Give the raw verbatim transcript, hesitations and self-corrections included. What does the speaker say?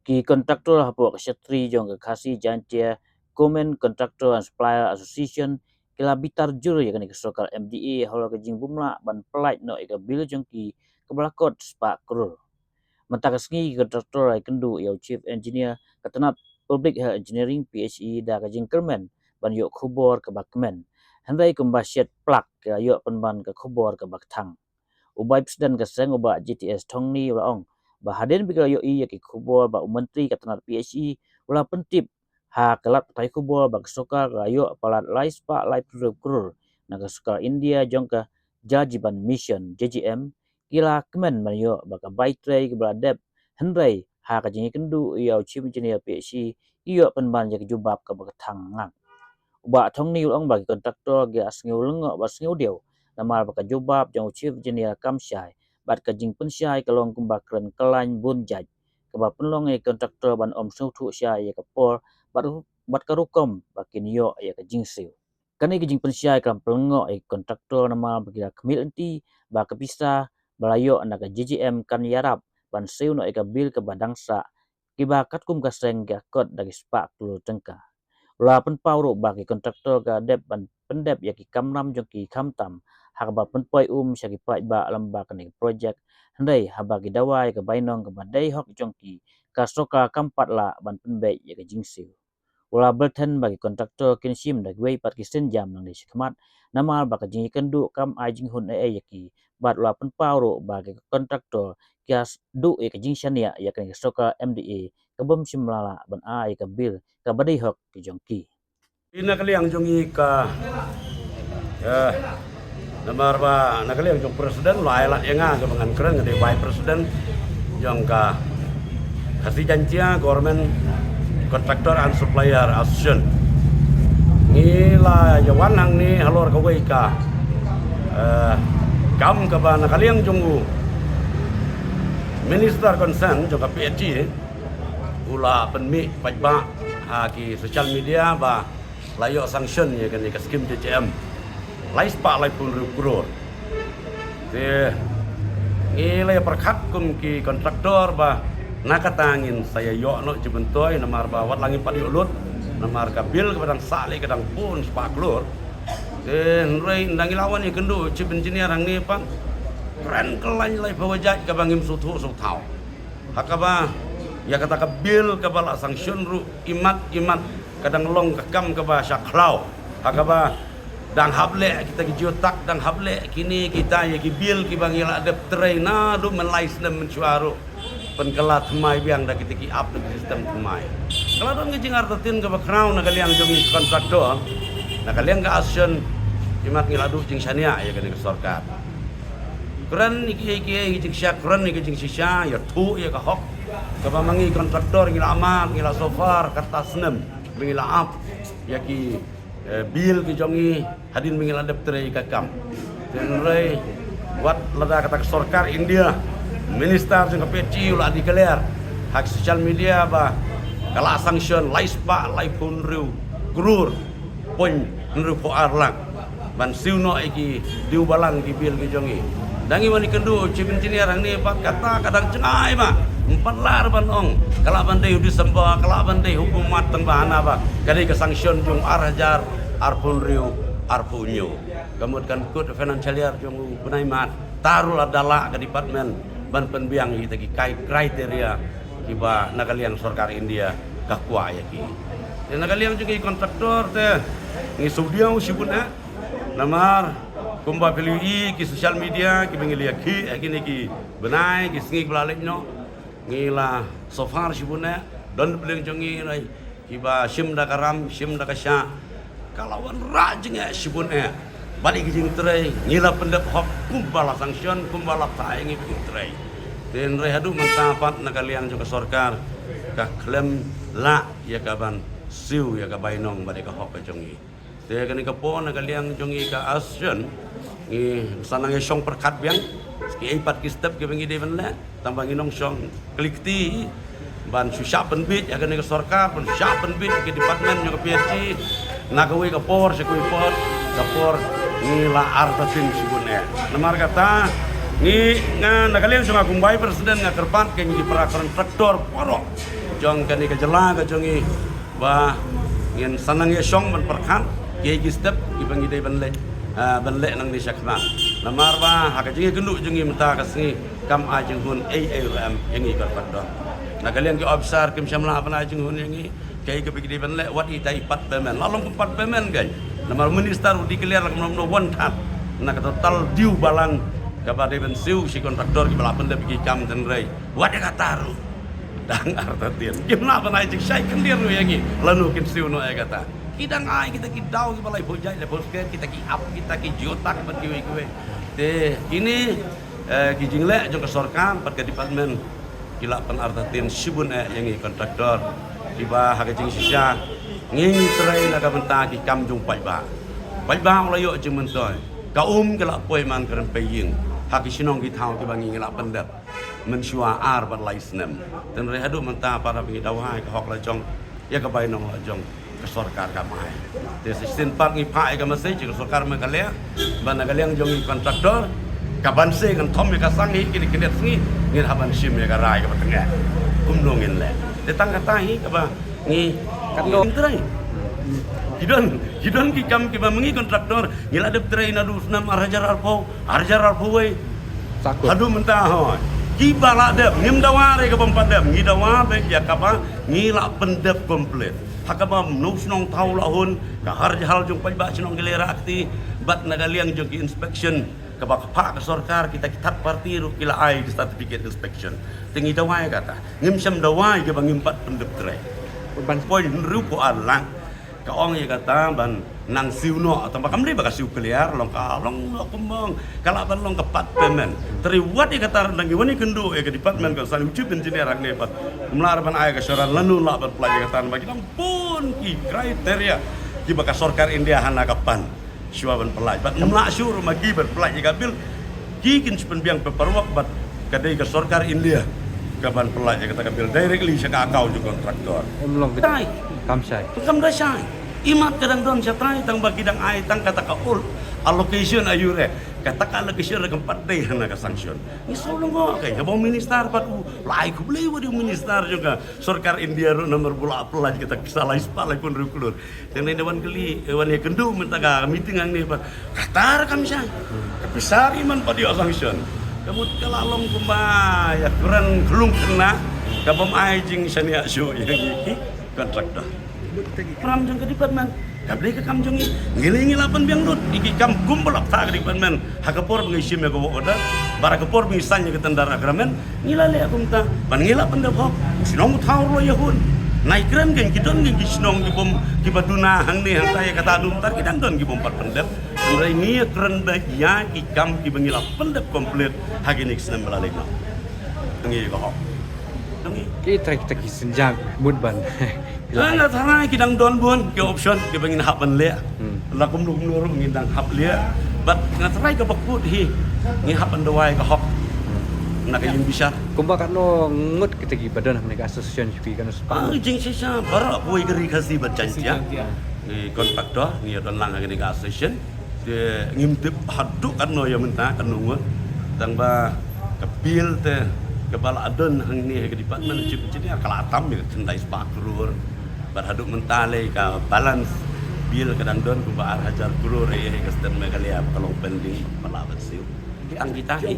Ki kontraktor hapoh ka shatri jong ka Khasi Jaintia Government Contractor and Supplier Association ki la bitar jur ïa kane ka sorkar M D A halor ka jingbymlah ban pynlait noh ïa ka bill jong ki kaba la kot spah klur. Mynta ka sngi ki kontraktor la ïakynduh ïa u Chief Engineer ka tnat Public Health Engineering P H E da ka jingkyrmen ban ïoh khubor kaba kmen. Hynrei kumba shet plak ki la ïoh pynban ka khubor kaba kthang. U Vice President ka seng u Bah J T S Thongni u la ong ba hadien ba ki la ïohi ïa ki khubor ba u Myntri ka tnat P H E u la pyntip ha ka lad pathai khubor ba ka sorkar ka la ïoh palat lai spah laiphew hynriew klur na ka sorkar India jong ka Jal Jeevan Mission, J J M, ki la kmen ban ïoh ba ka bai trei kaba la dep, hynrei ha ka jingïakynduh ïa u Chief Engineer P H E ki ïoh pynban ïa ka jubab kaba kthang ngak. U Bah Thongni u la ong ba ki kontraktor ki la sngew lyngngoh bad sngew diaw namar ba ka jubab jong u Chief Engineer kam shai bad ka jingpynshai ka long kumba kren kyllain bun jait kaba pynlong ïa ki kontraktor ban ym sngewthuh shai ïa ka por bad, bad ka rukom ba kin ïoh ïa ka jingsiew. Kane ka jingpynshai ka la pynlyngngoh ïa ki kontraktor namar ba ki la khmih lynti ba ka pisa ba la ïoh na ka J J M kan ïarap ban siew noh ïa ka bill kaba dang sah, kiba katkum ka seng ka kot da ki spah klur tyngka. U la pynpaw ruh ba ki kontraktor ka dep ban pyndep ïa ki kamram jong ki khamtam ha kaba pynpoi um sha ki paidbah lyngba kane ka projek, hynrei haba ki dawa ïa ka bainong kaba dei hok jong ki, ka sorkar kam pat lah ban pynbeit ïa ka jingsiew. U la bteng ba ki kontraktor kin shim da kiwei pat ki sienjam nangne shakhmat namar ba ka jingïakynduh kam ai jinghun ei ei ïa ki, bad u la pynpaw ruh ba ki kontraktor ki la duh ïa ka jingshaniah ïa kane ka sorkar M D A kabym shym la lah ban ai ïa ka bill kaba dei hok ki jong ki. Ïa na ka liang jong ngi ka, eh, namar ba na ka liang jong President u la ai lad ïa nga kaba ngan kren, nga dei Vice President jong ka Khasi Jaintia Government Contractor and Supplier Association. Ngi la ïa wan hangne halor kawei ka, eh, kam kaba na ka liang jong u Minister concern jong ka P H E u la pynmih paidbah ha ki social media ba la ïoh sanction ïa kane ka skim J J M lai spah laiphew hynriew klur. Te ngi la ïa pyrkhat kum ki kontraktor ba na kata ngin sa ïa ïoh noh jingmyntoi namar ba wat la ngim pat ïoh lut namar ka bill kaba dang sah lei ka dang bun spah klur. Te hynrei ynda ngi la wan ïakynduh u Chief Engineer hangne pat kren kyllain laiphew jait kaba ngim sngewthuh sngewthaw. Ha kaba ïa kata ka bill kaba la sanction ruh imat imat ka dang long ka kam kaba sha khlaw. Ha kaba dang hap leh kita ki geotag, dang hap leh kine kita, ïa ki bill kiba ngi la dep trei naduh mynlai snem mynshuwa ruh pynkylla thymmai biang da kita ki app da ki system thymmai. Ka la don ka jingartatien kaba khraw na ka liang jong ngi ki kontraktor, na ka liang ka association, imat ngi la duh jingshaniah ïa kane ka sorkar. Kren ïa ki, ïa ki, ïa ki jingshisha, kren ïa ki jingshisha, ïathuh ïa ka hok kaba ma ngi kontraktor ngi la mad, ngi la suffer katto snem ba ngi la ap ïa ki, eh, bill ki jong ngi hadien ba ngi la dep trei ka kam. Hynrei wat lada kata ka sorkar India, minister jong ka P H E u la declare ha ka social media ba ka la sanction lai spah laiphew hynriew klur point hynriewphew ar lak ban siew noh ïa ki dewbalang ki bill ki jong ngi. Ynda ngi wan ïakynduh u Chief Engineer hangne pat kata ka dang jngai ba ym pat lah ban ong ka lah ban dei u December, ka lah ban dei u March, tang ba hana ba ka dei ka sanction jong u ar hajar arphew hynriew arphew hynñiew. Ka mut kan kut financial year jong u bnai March, tang ruh lada lah ka department ban pynbiang ïa kita ki kai-, criteria kiba na ka liang sorkar India ka kwah ïa ki. Te na ka liang jong ki kontraktor te ngi sngewdiaw shibun eh. Namar kumba phi la ïohi ki social media kiba ngi la ïakhih ha kine ki bnai ki sngi kiba la leit noh, ngi la suffer shibun eh. Don bneng jong ngi nai kiba shim da ka ram, shim da ka shah. Ka la wanrah jingeh shibun eh. Bad ïa ki jingtrei ngi la pyndep hok kumba la sanction, kumba la pynthah ïa ngi ba ngin trei. Te hynrei haduh mynta pat na ka liang jong ka sorkar ka khlem lah ïa ka ban siew ïa ka bainong bad ïa ka hok ka jong ngi. Te kane ka por na ka liang jong ngi ka association ngi sa nang ïa shong pyrkhat biang kiei pat ki step kiba ngi dei ban leh. Tang ba ngi nongshong kli kti ban shu shah pynbeit ïa kane ka sorkar, ban shu shah pynbeit ïa ka department jong ka P H E. Na kawei ka por sha kawei por, ka por Ngi la artatien shibun eh. Namar kata ngi, nga na ka liang jong nga kum Vice President nga kyrpad ïa ngi ki para kontraktor baroh jong kane ka jylla ka jong ngi ba ngin sa nang ïa shong ban pyrkhat ïa ki step kiba ngi dei ban leh, ah, ban leh nangne shakhmat. Namar ba ha ka jingïakynduh jong ngi mynta ka sngi kam ai jinghun ei ei ruh em ïa ngi kontraktor. Na ka liang ki officer kim shym lah ban ai jinghun ïa ngi. Kaei kaba ki dei ban leh, wat ita i pat payment. La long kum pat payment kaei. Namar minister u declare la kumno kumno one third na ka total due balance kaba dei ban siew sha ki kontraktor kiba la pyndep ki kam tynrai. Wat ïa kata ruh dang artatien. Kim lah ban ai jingshai khyndiat ruh ïa ngi lano kin siew noh ïa kata. Ki dang ai kita ki daw kiba laiphew jait, laiphew skhem, kita ki ap, kita ki jingthok bad kiwei kiwei. Te kine, eh, ki jingleh jong ka sorkar bad ka department ki la pynartatien shibun eh ïa ngi kontraktor kiba ha ka jingshisha ngi ngi trei na ka bynta ki kam jong paidbah. Paidbah u la ïoh jingmyntoi, ka um ka la poi man ka rympei ïing ha ki shnong ki thaw kiba ngi ngi la pyndep mynshuwa ar bad lai snem. Tynrai haduh mynta para ba ngi dawa ïa ka hok la jong, ïa ka bainong la jong, ka sorkar kam ai. Te sa shisien pat ngi phah ïa ka message ïa ka sorkar Meghalaya ba na ka liang jong ngi kontraktor, ka ban se kan thom ïa ka sang hi kine kine sngi ngin hap ban shim ïa ka rai kaba tyngai. Kumno ngin leh? Te tang kata hi kaba ngi, katno, ngi trei. Ki don, ki don ki kam kiba ma ngi kontraktor ngi la dep trei naduh snem ar hajar arphew, ar hajar arphew wei. Haduh mynta hoi. Kiba la dep, ngim dawa re kaba ym pat dep, ngi dawa beit ïa kaba ngi la pyndep complete. Ha kaba mano shnong thaw la hun, ka har jhal jong paidbah shnong ki la rah kti, bad na ka liang jong ki inspection kaba ka phah ka sorkar, kita ki third party ruh ki la ai ki certificate inspection. Te ngi dawa ïa kata. Ngim shym dawa ïa kaba ngim pat pyndep trei. Ban point hynriewphew ar lak. Ka ong ïa kata ban nang siew noh, tang ba kam dei ba ka siew clear, long ka long noh kumba ong, ka lah ban long ka part payment. Tyrwa ïa kata nang ngi wan ïakynduh ïa ka department ka san u chief engineer hangne pat. Ym lah ban ai ka assurance lano lah ban pynlait ïa kata namar ki dang bun ki criteria kiba ka sorkar India hana ka pan. Shuwa ban pynlait. Bad ym lah shuh ruh ma ki ban pynlait ïa ka bill. Ki kin shu pynbiang paperwork bad ka dei ka sorkar India ka ban pynlait ïa kata ka bill directly sha ka account jong kontraktor. Ym long ka, tai, kam shai. Kam da shai. Imat ka dang don shatai tang ba ki dang ai tang kata ka old allocation, aïu re. Kata ka allocation re kam pat dei hana ka sanction. Ngi shu long ko, ka haba u minister pat u la ai khublei wat u minister jong ka sorkar India ruh namar ba u la pynlait kata ka pisa lai spah laiphew hynriew klur. Te ngi dei wan kylli, eh, wan ïakynduh mynta ka meeting hangne pat. Kata re kam shai. Ka pisa re man pat ïoh sanction. Ka mut ka la long kumba ïakren khlung khynnah, ka bym ai jingshaniah shuh ïa ngi ki kontraktor. Program jong ka department, ka dei ka kam jong ngi. Ngi lei ngi la pynbiang lut ïa ki kam kumba la pynthah ka department ha ka por ba ngi shim ïa ka work order, bad ha ka por ba ngi sign ïa ka tender agreement. Ngi la leh kumta ban ngi la pyndep hok. U shnong u thaw ruh la ïahun. Nai kren kein ki don kein ki shnong ki bym, kiba duna hangne hangta ïa kata dum tar ki dang don ki bym pat pyndep. Hynrei ngi ïakren beit ïa ki kam kiba ngi la pyndep complete ha kine ki snem ba la leit noh. Ngi ïa ka hok. Ngi. Ki trei kita ki synjak mut ban. Nga tharai ki dang don bun ki option kiba ngin hap ban leh. Hmm. La kumno kumno ruh ngin dang hap leh. Bad nga tharai kaba kut hi ngi hap ban duwai ka hok. Hmm. Na ka ïing bishar. Kumba katno ngut kita kiba don hangne ka association, shi katno spah? Ah, jingshisha baroh kawei ka Ri Khasi bad Jaintia. Khasi Jaintia. Ngi kontraktor ngi ïa don lang hangne ka association. Te ngim tip haduh katno ïa mynta katno ngut. Tang ba ka bill te kaba la don hangne ha ka department chief engineer ka la tam ïa ka khyndai spah klur. Bad haduh mynta lei ka balance bill ka dang don kumba ar hajar klur ïa ka state Meghalaya ba ka long pending ba la ban siew. Tang kita hi.